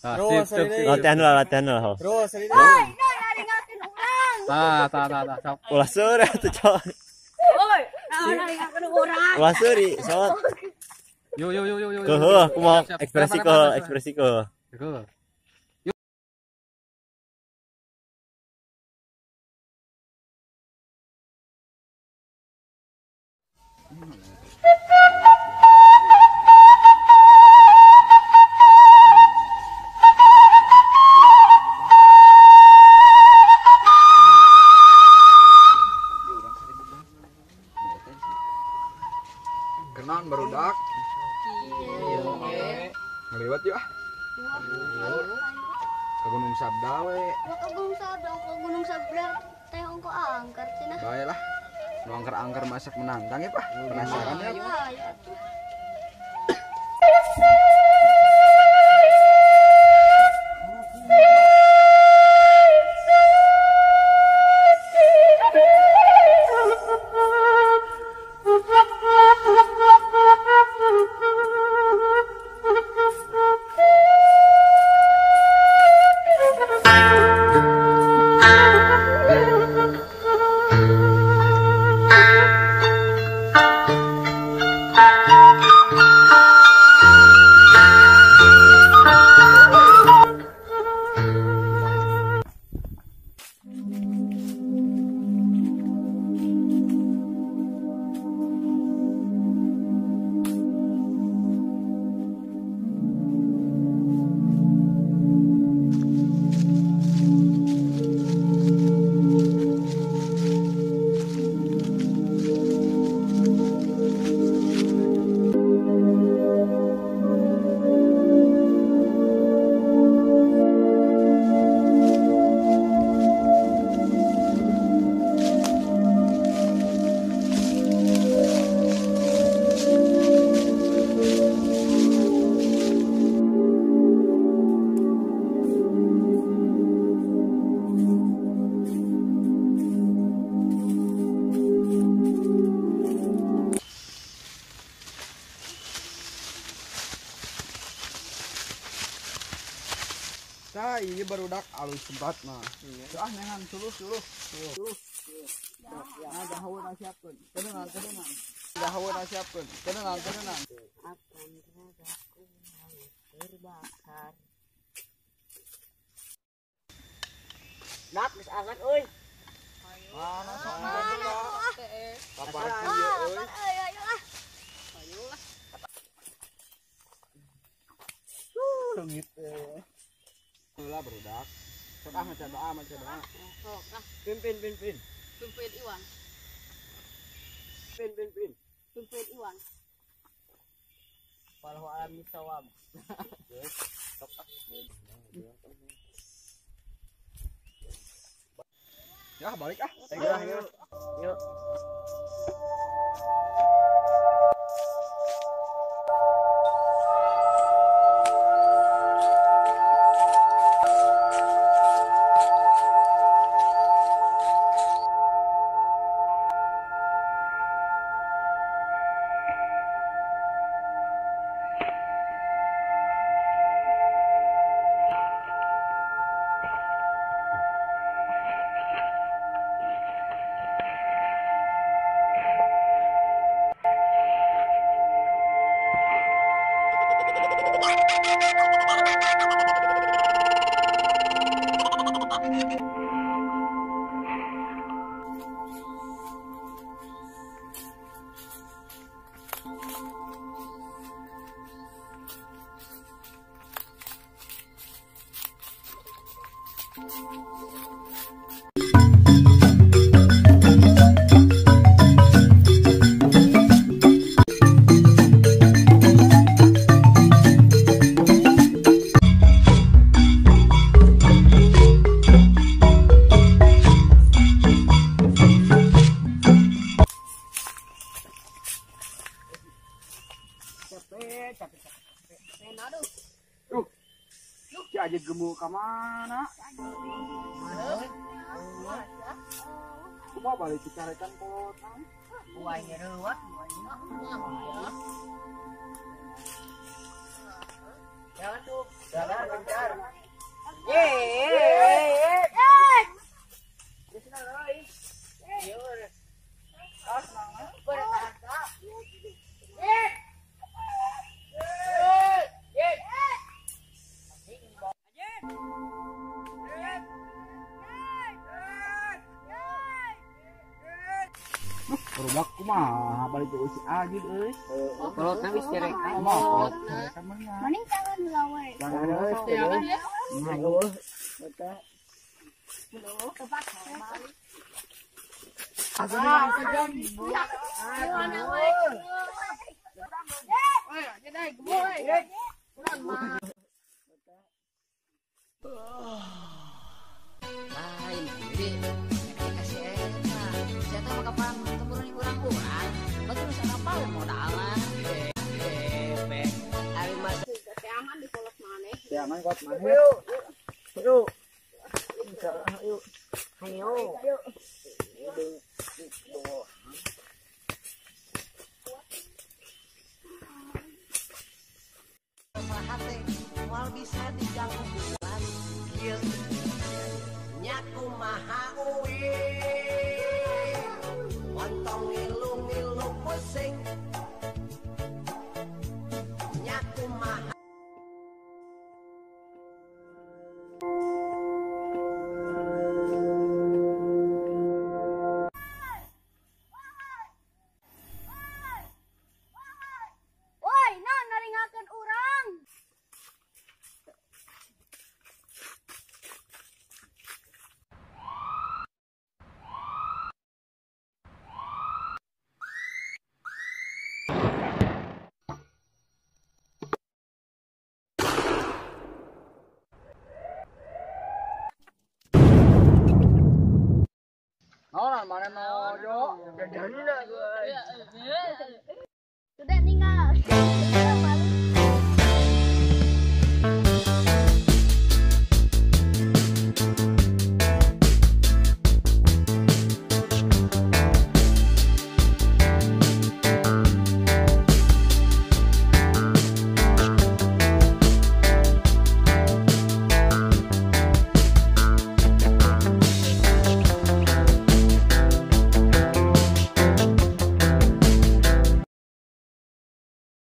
Sip, sip. Latihan lah, latihan lah. Terus, Woi, naringakeun urang. Tah, tah, tah, tah, sok. Ulah seuri atuh, Cok. Woi, naringakeun urang. Ulah seuri, sok. Yo yo yo yo yo. Keuheuh, kumaha ekspresi keuheuh, ekspresi keuheuh. Keuheuh. Kenan barudak. Ngeliwat yuk ah. Ke Gunung Sabda we. Ke Gunung Sabda, ke Gunung Sabda teh ongko angker cenah. Bae lah. Nu angker-angker masak menantang ya, Pak. Penasaran ya. Ayo atuh. Tah, ieu barudak alus tempat mah. Ah, nengan suluh suluh. Suluh. Nah, dahaweuna siapkeun. Tenang, tenang. Dahaweuna siapkeun. Tenang, tenang. Akan ragaku terbakar. Dak geus angkat euy. Mana sok Papar kieu euy. Ayo ah. Ayo lah. Leungit euy. Lah barudak. Sok ah maca doa, maca doa. Sok ah. Pimpin, pimpin. Pimpin Iwan. Pin, pin, pin. Pimpin Iwan. Wallahu a'lam bishawab. Ya, balik ah. Ayo, yuk. Si aja gemuk ke mana? Kumaha balik dicarekan kolotna? Buai ngereuat, buai. Jangan tuh. Barudak kumaha balik ke si Agit euy. Kolotna geus cerekan. Mah. Maning tangan heula we. Jangan euy. Lain jadi kasih eta. Saya tahu kapan temurun urang-urang. Batur geus apal modalan. Ari mas Teangan di kolot maneh. Jangan kuat maneh. Yuk. Yuk. Yuk. ayo. Hate moal bisa diganggu bulan kieu nya kumaha uing montong ngilu-ngilu pusing nya kumaha. Woi, naon naringakeun urang? Naon mana nojo? Jajanna euy.